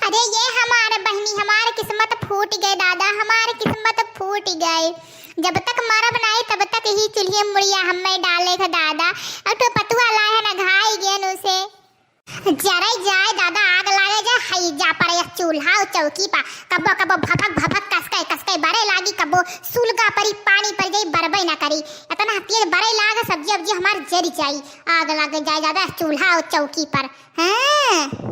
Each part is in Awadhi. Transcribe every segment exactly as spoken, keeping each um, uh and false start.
अरे ये हमार बहिनी, हमार किस्मत फूट गए दादा, हमार किस्मत फूट गए। जब तक मरब नाई तब तक ही चूल्हे मुड़िया हमें डाले के दादा। अब तो पतुआ लाए है ना घाई गेन उसे। जरे जाए दादा, आग लागे जाए, हई जा परे एक चूल्हा और चौकी पा। कबो कबो भभक भभक कसके कसके बरे लागी, कबो सुलगा परी, पानी पर जाई, बरबे ना करी। इतना तेज बरे लागे, सब्जी उब्जी हमार जरी जाई, आग लागे जाए दादा चूल्हा और चौकी पर। हाँ।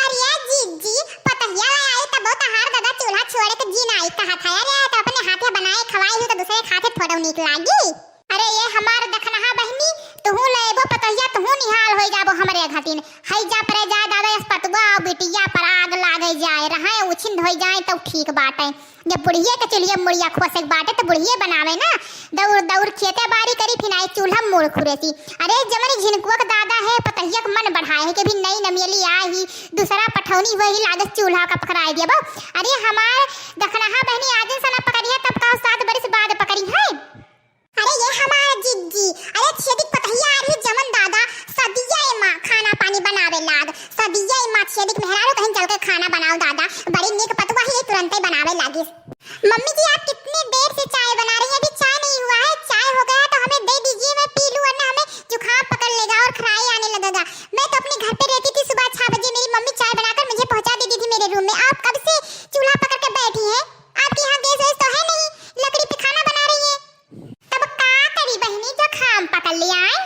अरे जिज्जी, पतहिया ले आई तबो तहार दादा चूल्हा छोड़े के जी नाई कहा था। अरे तो अपने हाथे बनाए खवाई हो तो दूसरे के हाथे थोड़ा नीक लागी। अरे ये हमार दखनहा बहिनी, तुहू ले एगो पतहिया, तुहू निहाल होई जाबो हमरे घटिन। हई जा परे जाए दादा, यस पतुआ और बिटिया पर आग लागे जाए, रहे उछिन धोई जाए तो ठीक बाटे। जब बुढ़िए के चूल्हे मुड़िया खोसे के बाटे तो बुढ़िए बनावे ना, दौड़ दौड़ खेते बारी करी, फिर आई चूल्हा मुड़ खुरेसी। अरे जमनी झिनकुआ के दादा है, पतहिया के मन बढ़ाए है कि भी नई नमियली आए ही, दूसरा पठौनी वही लागत चूल्हा का पकड़ाए दिया बा। अरे हमार दखनहा बहिनी आजन सना पकड़ी है, तब का सात बरिस बाद पकड़ी है। अरे ये हमार जिज्जी, अरे छेदी पतहिया आ रही जमन दादा, सदिया ए माँ खाना पानी बनावे लाग, सदिया ए माँ छेदी के मेहरारू कहीं चल के खाना बनाओ दादा, बड़ी नीक पतुआ ही तुरंते बनावे लागिस। मम्मी जी, आप कितनी देर से चाय बना रही हैं? अभी चाय नहीं हुआ है, चाय हो गया तो हमें दे दीजिए, मैं पी लूँ, वरना हमें जुकाम पकड़ लेगा और खराई आने लगेगा। मैं तो अपने घर पे रहती थी, सुबह छह बजे मेरी मम्मी चाय बनाकर मुझे पहुँचा देती थी मेरे रूम में। आप कब से चूल्हा पकड़ के बैठी हैं? आपके यहाँ गैस वैस तो है नहीं, लकड़ी पे खाना बना रही हैं। तब का करी बहिनी, जुकाम पकड़ लिया है?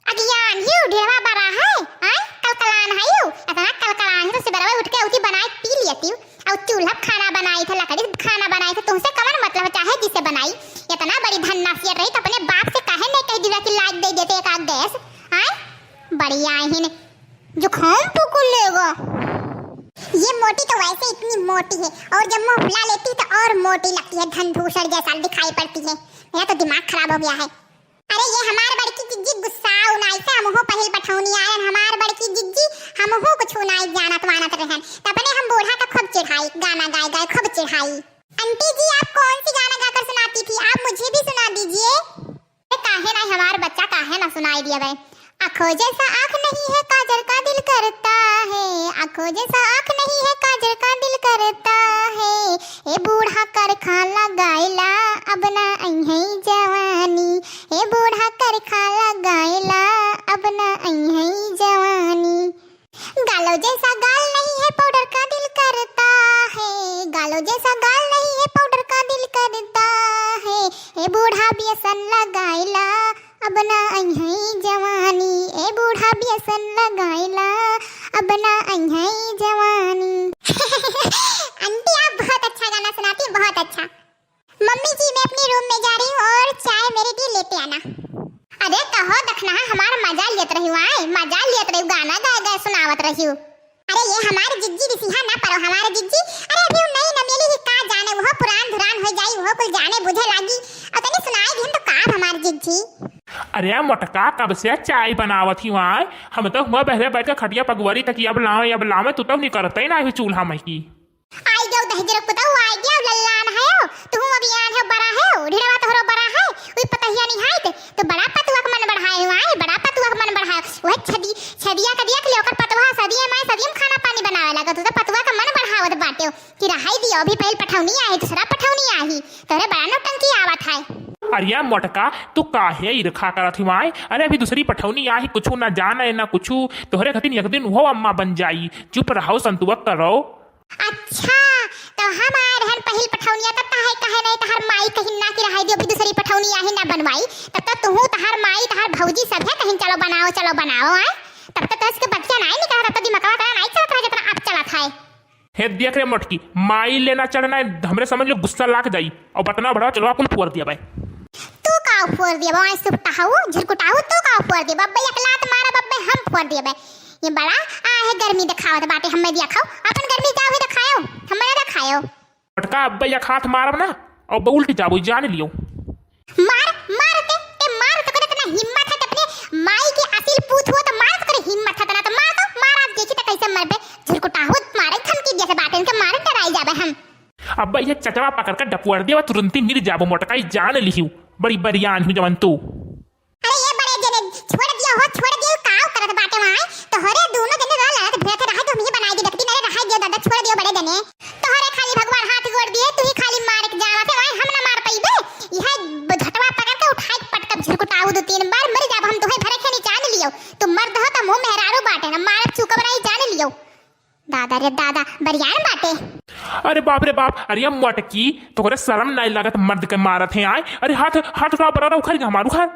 अज्ञान ही ढेरवा बड़ा है, आय? कलकलान है यू, इतना कलकलान है तो सुबह उठ के उठी बनाए पी लियती। और चूल्हा खाना बनाई थे, लकड़ी खाना बनाई थे, तुमसे कमन मतलब चाहे जिसे बनाई। इतना बड़ी धन्ना सियर रही तो अपने बाप से काहे नहीं कह दिया कि लाज दे देते एक आध गैस, आय? बड़ी आहिन जुकाम पुकुल लेगा। ये मोटी तो वैसे इतनी मोटी है और जब मुंह फुला लेती है तो और मोटी लगती है, धन धूसर जैसा दिखाई पड़ती है। मेरा तो दिमाग खराब हो गया है। अरे ये हमार बड़की जिज्जी गुस्सा उनाई से हमहू पहिल पठौनी आयन, हमार बड़की जिज्जी हमहू कुछ उनाई जानत वानत रहन। तब अपने हम बूढ़ा का खूब चिढ़ाई, गाना गाए गाए खूब चिढ़ाई। आंटी जी, आप कौन सी गाना गाकर सुनाती थी, आप मुझे भी सुना दीजिए। ए, काहे ना हमार बच्चा काहे ना सुनाई दिया बे। आँखों जैसा आँख नहीं है काजल का दिल करता है, आँखों जैसा आँख नहीं है काजल का दिल करता है। ए बूढ़ा कर खा लगाइला, अब ना अइहै जवानी। ए बूढ़ा कर खा लगाइला, अब ना अइहै जवानी। गालो जैसा गाल नहीं है पाउडर का दिल करता है, गालो जैसा गाल नहीं है पाउडर का दिल करता है। ए बूढ़ा व्यसन लगाइला, अब ना अइहै जवानी। ए बूढ़ा व्यसन लगाइला, अब ना अइहै जवानी। आंटी, आप बहुत अच्छा गाना सुनाती हैं, बहुत अच्छा। मम्मी जी, मैं अपने रूम में जा रही हूँ और चाय मेरे लिए लेते आना। अरे कहो दखना, हमार मजा लेत रही हूँ, आए मजा लेत रही हूँ, गाना गाए गाए सुनावत रही हूँ। अरे ये हमार जिज्जी बिसिहा ना परो, हमार जिज्जी। अरे अभी वो नई नमेली ही, का जाने वो पुरान धुरान हो जाई, वो कुल जाने बुझे लागी। और तनी सुनाई दिहन तो का हमार जिज्जी। अरे मोटका, कब से चाय बनावत ही वहाँ? हम तो हुआ बहरे बैठ के खटिया पगवरी तक अब लावे, अब लावे, तू तो नहीं करते ही ना अभी चूल्हा में की। आई गयो दहिजर पुतहु, आई गयो लल्लान है, तू अभी आन है, बड़ा है, ढिड़वा तोहरो बड़ा है, उई पतहिया नहीं है ते, तो बड़ा पतुआ के मन बढ़ाए हुआ है, बड़ा पतुआ के मन बढ़ाए। वह छदी, छदिया का दिया के ले ओकर पतुआ, सदिये माय, सदिये में खाना पानी बनावे लगा, तू तो पतुआ का मन बढ़ावत बाटे हो। कि रहाई दियो, अभी पहिल पठौनी आही, दूसरा पठौनी आही, तोहरे बड़ा नौटंकी आवत है। अरे मोटका, तू काहे ईर्खा करत ही माय? अरे अभी दूसरी पठौनी आही, कुछू ना जाने ना कुछू, तोहरे खतिन एक दिन वो अम्मा बन जाई। चुप रहो, संतुआ करो। अच्छा, तो हम आए रहन पहिल पठौनिया, तब तहार कहे नहीं, तहार माई कहिन ना कि रहाई दियो, अभी दूसरी पठौनी आही ना बनवाई, तब तो तुहू, तहार माई, तहार भौजी सब है कहिन चलो बनाओ, चलो बनाओ, आए। तब तो तहस के बतिया नहीं निकला, तब तो दिमागवा तेरा नहीं चलत रहा जितना अब चलत है। हे देख रे मोटकी, माई लेना चढ़ना है, हमरे समझ लो गुस्सा लाग जाई। और बटना बढ़ाओ, चलो अपन फोड़ दिया भाई। तू का फोड़ दिया भाई, सुपटा हऊ, झुरकुटा हऊ, तू का फोड़ दिया बब्बे, एक लात मारा बब्बे, हम फोड़ दिया भाई। ये बड़ा आ है गर्मी दिखावत बाटे, हमें दिया खाओ, अपन गर्मी जाओ ही दिखाओ, हमें ना दिखाओ। मोटका अब्बे एक हाथ मारब ना, और उल्ट जाबो, जान लियो। मार, मार ते, ते मार, तोकर इतना हिम्मत है, ते अपने माई के असिल पूत हुआ, तो मार, तोकर हिम्मत है, तना तो मार, तो मार, आज देखी तो कैसे मरबे, झुरकुटा हुआ, मारे धमकी दिया से बाटे, इनके मारे डराई जाबे हम। अब्बे ये चचवा पकड़ के डपुआर दिया, तुरंती मिल जाबो मोटका, ई जान लिहियो, बड़ी बरियान हूँ जवन तू। अरे ये बड़े जने, छोड़ दिया हो, छोड़ दिया, काव करत बाटे वहाँ, तोहरे दोनों जने रह लड़त भिड़त रहे, तो हम ही बनाई दे, देखती ना रे, रहाई दे, दादा रे दादा, बरियार बाटे। अरे बाप रे बाप, अरे ये मोटकी, तोहरे शर्म नाई लागत, मर्द के मारत है आए। अरे हाथ, हाथ उठाओ, बड़ा उखड़ गया हमार, उखड़।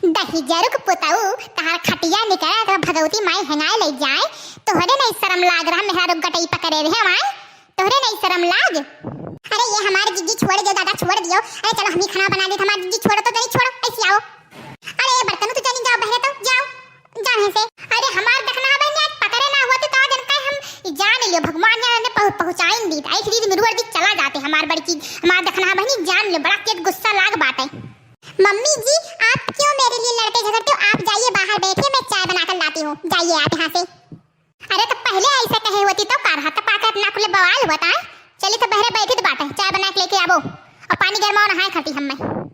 दही जरुक पुताऊ, तहार खटिया निकरा तो भगवती माई हेंगाए ले जाए। तोहरे नहीं शर्म लाग रहा, मेहरारू गटई पकड़े रहे हमार, तोहरे नहीं शर्म लाग। अरे ये हमार जिज्जी छोड़ दियो दादा, छोड़ दियो। अरे चलो हम ही खाना बना देत, हमार जिज्जी छोड़ो तो जनी, छोड़ो, ऐसी आओ। अरे बर्तन तो जनी जाओ बहरे तो जाओ, जाओ यहाँ से। अरे हमार देखना बहनी आज पकड़े ना हुआ तो का जनता हम जान लियो भगवान यहाँ ने पहुँ-, पहुँचाइन दी। एक दिन मिरुअर दी चला जाते हमार बड़की, हमार देखना बहनी जान लियो बड़ा तेज गुस्सा लाग बाटे। मम्मी जी, आप क्यों मेरे लिए लड़ते झगड़ते हो? आप जाइए बाहर बैठिए, मैं चाय बना कर लाती हूँ, जाइए आप यहाँ से। अरे तो पहले ऐसे कहे होती तो का रहा, तो पाकर अपना कुले बवाल होता है। चली तो बहरे बैठी तो बाटे, चाय बना के लेके आवो और पानी गरमाओ, नहाए खाती हम मैं।